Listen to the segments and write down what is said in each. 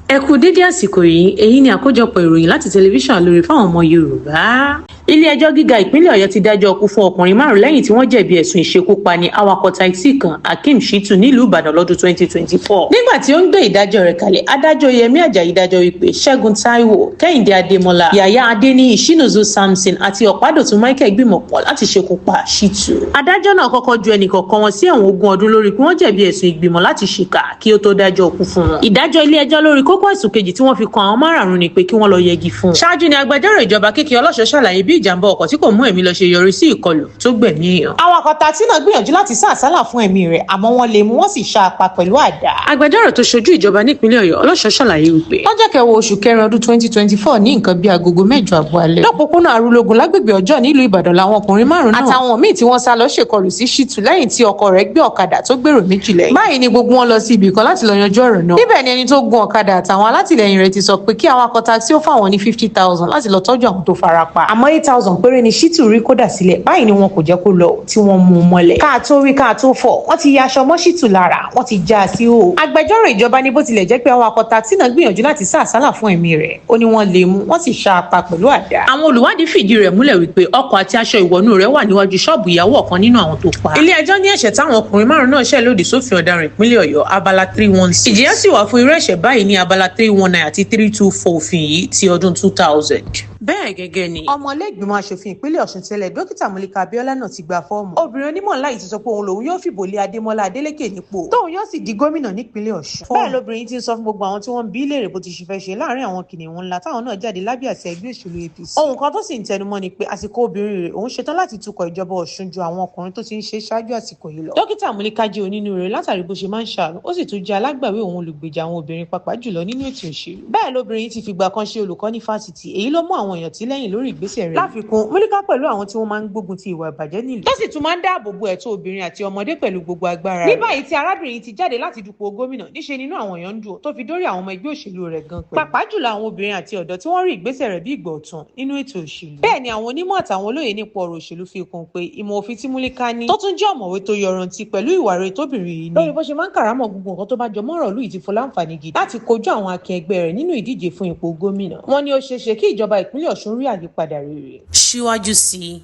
Ẹ kú dédé àsìkò yìí. Èyí ni àkójọpọ̀ ìròyìn láti tẹlifíṣàn Alóore fáwọn ọmọ Yorùbá. Ilé-ẹjọ́ gíga ìpínlẹ̀ Ọ̀yọ́ ti dájọ́ ikú fún ọkùnrin márùn-ún lẹ́yìn tí wọ́n jẹ̀bi ẹ̀sùn ìṣekúpani awakọ̀ táìsì kan, Akeem Shittu, nílùú Ìbàdàn lọ́dún 2024. Nígbà tí ó ń gbé ìdájọ́ rẹ̀ kalẹ̀, adájọ́ Yẹmí Àjàyí dájọ́ wípé Ṣẹ́gun Táíwò, Kẹ́hìndé Adémọlá, Yàyà Adéníyì, Shinozo Samson àti Ọ̀pádọ̀tun Michael gbìmọ̀ pọ̀ láti ṣekú pa Shittu. Adájọ́ náà kọ́kọ́ ju ẹnìkọ̀ọ̀kan wọn sí ẹ̀wọ̀n 20 ọdún lórí pé wọ́n jẹ̀bi ẹ̀sùn ìgbìmọ̀ láti ṣèkà kí ó tó dájọ́ ikú fún wọn. Ìdájọ́ ilé-ẹjọ́ lórí kókó ẹ̀sùn kejì tí wọ́n fi kan àwọn márààrún ni pé kí wọ́n lọ yẹgi fún un. Ṣáájú ni agbẹjọ́rò ìjọba Kékeré Ọlọ́ṣọ́ ṣàlàyé bí ìjàmbá ọkọ̀ tí kò mú ẹ̀mí lọ ṣe yọrí sí ìkọlù tó gbẹ̀mí èèyàn. Awakọ̀ takisí náà gbìyànjú láti sá àsálà fún ẹ̀mí rẹ̀, àmọ́ wọ́n lé mú, wọ́n sì ṣá a pa pẹ̀lú àdá. Agbẹjọ́rò tó ṣojú ìjọba nípínlẹ̀ Ọ̀yọ́, Ọlọ́ṣọ́, ṣàlàyé wípé lọ́jọ́ kẹwàá oṣù kẹrin ọdún 2024, ní nǹkan bíi agogo 8:30 alẹ́, lọ́pọ̀pọ̀nà Arúlógún lágbègbè Ọjọ́ nílùú Ìbàdàn, làwọn ọkùnrin márùn-ún náà àtàwọn míì tí wọ́n sá lọ ṣèkọlù sí Shittu lẹ́yìn tí ọkọ rẹ̀ gbé ọ̀kadà tó gbèrò méjì lẹ́yìn. Báyìí ni gbogbo wọn lọ sí ibì kan láti lọ yanjú ọ̀rọ̀ náà. Níbẹ̀ ni ẹni tó gun ọ̀kadà àtàwọn alátìlẹyìn rẹ̀ ti sọ pé kí awakọ̀ takisí ó fáwọn ní 50,000 láti lọ tọ́jú àwọn tó fara pa. Àmọ́ 8,000 péré ni Shittu rí kódà sílẹ̀. Báyìí ni wọn kò jẹ́ kó lọ tí wọ́n mú un mọ́lẹ̀. Káà tó rí káà tó fọ̀, wọ́n ti ya aṣọ mọ́ Shittu lára, wọ́n ti já a sí hò. Agbẹjọ́rò ìjọba ní bó tilẹ̀ jẹ́ pé awakọ̀ takisí náà gbìyànjú láti sá àsálà fún ẹ̀mí rẹ̀, ó ní wọ́n lé mú, wọ́n sì ṣá a pa pẹ̀lú àdá. Àwọn olùwádìí fìdí rẹ̀ múlẹ̀ wípé ọkọ̀ àti aṣọ ìwọ̀nú rẹ̀ wà níwájú ṣọ́ọ̀bù ìyàwó ọ̀kan nínú àwọn tó pa. Ilé ẹjọ́ ní ẹ̀ṣẹ̀ táwọn ọkùnrin márùn-ún náà ṣẹ̀ lòdì sófin ọ̀daràn ìpínlẹ̀ Ọ̀yọ́, abala 316. Ìjìyà sì wà fún irú ẹ̀ṣẹ̀ báyìí ní abala 319 àti 324 òfin yìí ti ọdún 2000. Bẹ́ẹ̀ gẹ́gẹ́ ni ọmọlẹ́gbìmọ̀ aṣòfin ìpínlẹ̀ Ọ̀ṣun tẹ́lẹ̀, dókítà Múlíkà Abíọ́lá náà ti gba fọ́ọ̀mù. Obìnrin onímọ̀ ńlá yìí ti sọ pé òun lòun yóò fìbò lé Adémọ́lá Adélékè nípò, tóun yóò sì di gómìnà nípínlẹ̀ Ọ̀ṣun. Bẹ́ẹ̀ lobìnrin ti ń sọ fún gbogbo àwọn tí wọ́n ń bí léèrè bó ti ṣe fẹ́ ṣe láàrin àwọn kìnìún ńlá táwọn náà jáde lábẹ́ àsíá ẹgbẹ́ òṣèlú APC. Ohun kan tó sì ń tẹnumọ́ ni pé àsìkò obìnrin rẹ̀, òun ṣetán láti tukọ̀ ìjọba Ọ̀ṣun ju àwọn ọkùnrin tó ti ń ṣe ṣáájú àsìkò yìí lọ. Dókítà Múlíkà jẹ́ onínúure látàrí bó ṣe máa ń ṣàánú, ó sì tún jẹ́ alágbàwí òun olùgbèjà àwọn obìnrin, pàápàá jùlọ nínú ètò òṣèlú. Bẹ́ẹ̀ lobìnrin ti fìgbà kan ṣe olùkọ́ ní fásitì. Èyí ló mú àwọn èèyàn tí lẹ́yìn lórí ìgbésẹ̀ rẹ̀. Láfikún, Múlíkà pẹ̀lú àwọn tí wọ́n máa ń gbógun ti ìwà ìbàjẹ́ nílùú, tó sì tún máa ń dáàbò bo ẹ̀tọ́ obìnrin àti ọmọdé pẹ̀lú gbogbo agbára rẹ̀. Ní báyìí tí arábìnrin ti jáde láti dupò gómìnà, níṣe nínú àwọn èèyàn ń dùn, tó fi dórí àwọn ọmọ ẹgbẹ́ òṣèlú rẹ̀ gan pẹ̀lú. Pàápàá jùlọ àwọn obìnrin àti ọ̀dọ́ tí wọ́n rí ìgbésẹ̀ rẹ̀ bí ìgbà ọ̀tun nínú ètò òṣèlú. Bẹ́ẹ̀ ni àwọn onímọ̀ àtàwọn olóyè nípa ọ̀rọ̀ òṣèlú fi kún pé ìmọ̀ òfin tí Múlíkà ní, tó tún jẹ́ ọ̀mọ̀wé tó yọrantí, pẹ̀lú ìwà rere tóbìnrin yìí ní, lórí bó ṣe máa ń kàrámọ̀ gbogbo nǹkan tó bá jọ mọ́rọ̀ ìlú yìí, ti fún láǹfààní gidi láti kojú àwọn akin ẹgbẹ́ rẹ̀ nínú ìdíje fún ipò gómìnà. Wọ́n ní ó ṣeé ṣe kí ìjọba ìpínlẹ̀ Ọ̀ṣun rí àyípadà rere. Síwájú sí i.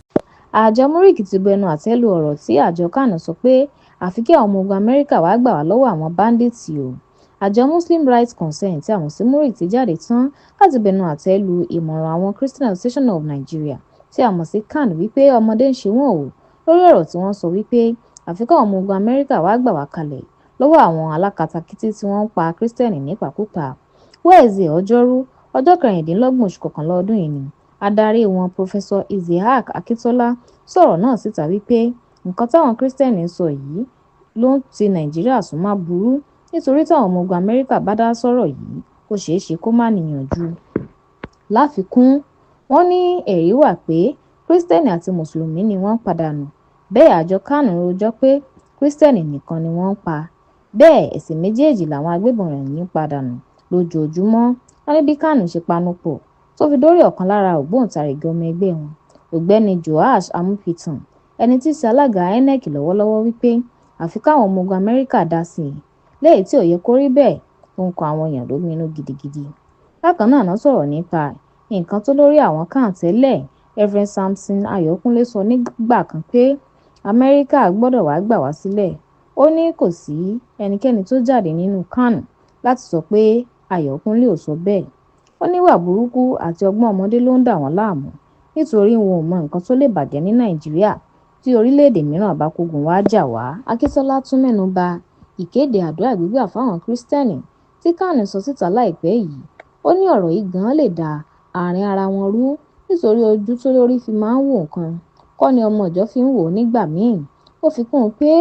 Àjọ MURIC ti bu ẹnu àtẹ́ lu ọ̀rọ̀ tí àjọ CAN sọ pé àfi kí àwọn ọmọ ogun Amẹ́ríkà wàá gbà wá lọ́wọ́ àwọn báńdíìtì o. Àjọ Muslim Rights Concern tí a mọ̀ sí MURIC ti jáde tán láti bẹnu àtẹ́ lu ìmọ̀ràn àwọn Christian Association of Nigeria tí a mọ̀ sí CAN wípé ọmọdé ń ṣe wọ́n o, lórí ọ̀rọ̀ tí wọ́n sọ wípé àfi káwọn ọmọ ogun Amẹ́ríkà wàá gbà wá kalẹ̀ lọ́wọ́ àwọn alákatakítí tí wọ́n ń pa Kristẹni nípakúpa. Wẹ́ẹ̀sì Ọjọ́rú, ọjọ́ 26 oṣù kọkànlá ọdún yìí ni adarí wọn, Professor Isiaq Akintola, sọ̀rọ̀ náà síta wípé nǹkan táwọn Kristẹni ń sọ yìí ló ń ti Nàìjíríà sún máburú, nítorí táwọn ọmọ ogun Amẹ́ríkà bá dá sọ́rọ̀ yìí, ó ṣeé ṣe kó má níyanjú. Láfikún, wọ́n ní ẹ̀rí wà pé Kristẹni àti Mùsùlùmí ni wọ́n ń pàdánù, bẹ́ẹ̀ àjọ CAN rojọ́ pé Kristẹni nìkan ni wọ́n ń pa, bẹ́ẹ̀ ẹ̀sìn méjèèjì làwọn agbébọn wọ̀nyí ń pàdánù lójoojúmọ́. Wọ́n ní bí CAN ṣe panupọ̀ tó fi dórí ọ̀kan lára ògbóǹtarìgì ọmọ ẹgbẹ́ wọn, Ọ̀gbẹ́ni Joash Amupitan, ẹni tí í ṣe alága INEC lọ́wọ́lọ́wọ́, wípé àfi káwọn ọmọ ogun Amẹ́ríkà dá sí i, léyìí tí ò yẹ kó rí bẹ́ẹ̀, tó ń kọ àwọn èèyàn lóminú gidigidi. Bákan náà ná sọ̀rọ̀ nípa nǹkan tó lórí àwọn CAN tẹ́lẹ̀, Rev Samson Ayọ̀kúnlé, sọ nígbà kan pé Amẹ́ríkà gbọ́dọ̀ wàá gbà wá sílẹ̀. Ó ní kò sí ẹnikẹ́ni tó jáde nínú CAN láti sọ pé Ayọ̀kúnlé ò sọ bẹ́ẹ̀. Ó níwà burúkú àti ọgbọ́n ọmọdé ló ń dà wọ́n láàmú, nítorí wọn ò mọ nǹkan tó lè bàjẹ́ ní Nàìjíríà tí orílẹ̀-èdè mìíràn bá kógun wàá jà wá. Akíntola tún mẹ́nu ba ìkéde àdúrà gbígbà fáwọn Kristẹni tí CAN sọ síta láìpẹ́ yìí. Ó ní ọ̀rọ̀ yìí gan-an lè da àárín ara wọn rú, nítorí ojú tólórí fi máa ń wo nǹkan kọ́ ni ọmọ ìjọ fi ń wò ó nígbà míín. Ó fi kún un pé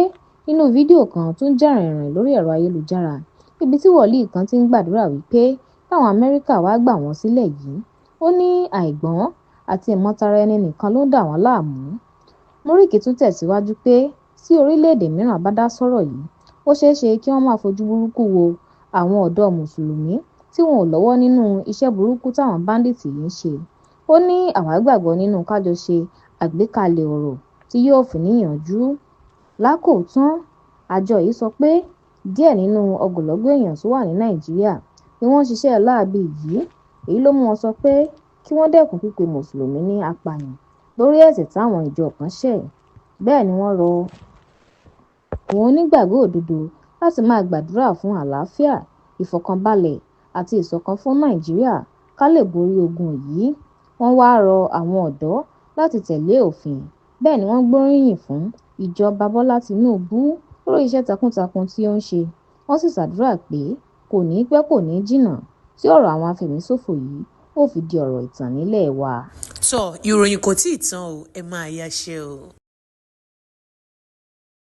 nínú fídíò kan tó ń jà rìnrìn lórí ẹ̀rọ ayélujára, níbi tí wòlíì kan ti ń gbàdúrà wípé káwọn Amẹ́ríkà wàá gbà wọ́n sílẹ̀ yìí, ó ní àìgbọ́n àti ìmọ̀tara ẹni nìkan ló ń dà wọ́n láàmú. MURIC tún tẹ̀síwájú pé tí orílẹ̀-èdè mìíràn bá dá sọ́rọ̀ yìí, ó ṣeé ṣe kí wọ́n máa fojú burúkú wo àwọn ọ̀dọ́ Mùsùlùmí tí wọn ò lọ́wọ́ nínú iṣẹ́ burúkú táwọn báńdíìtì yìí ń ṣe. Ó ní àwa gbàgbọ́ nínú ká jọ ṣe àgbékalẹ̀ ọ̀rọ̀ tí yóò fi níyanjú. Lákòótán, àjọ yìí sọ pé díẹ̀ nínú ogunlọ́gọ̀ èèyàn tó wà ní Nàìjíríà ni wọ́n ń ṣiṣẹ́ láabi yìí. Èyí ló mú wọn sọ pé kí wọ́n dẹ́kun pípe mùsùlùmí ní apààyàn lórí ẹ̀ṣẹ̀ táwọn ìjọ kan ṣẹ̀. Bẹ́ẹ̀ ni wọ́n rọ àwọn onígbàgbọ́ òdodo láti máa gbàdúrà fún àlàáfíà, ìfọ̀kànbalẹ̀ àti ìṣọ̀kan fún Nàìjíríà ká lè borí ogun yìí. Wọ́n wáá rọ àwọn ọ̀dọ́ láti tẹ̀lé òfin. Bẹ́ẹ̀ ni wọ́n gbóríyìn fún ìjọba Bọ́lá Tìǹbù lórí iṣẹ́ takuntakun tí ó ń ṣe. Wọ́n sì ṣàdúrà pé kò ní pẹ́ kò ní jìnnà tí ọ̀rọ̀ àwọn afẹ̀míṣòfò yìí ó fi di ọ̀rọ̀ ìtàn nílé wa. Tó, ìròyìn kò tí ì tán o, ẹ máa yáṣẹ́ o.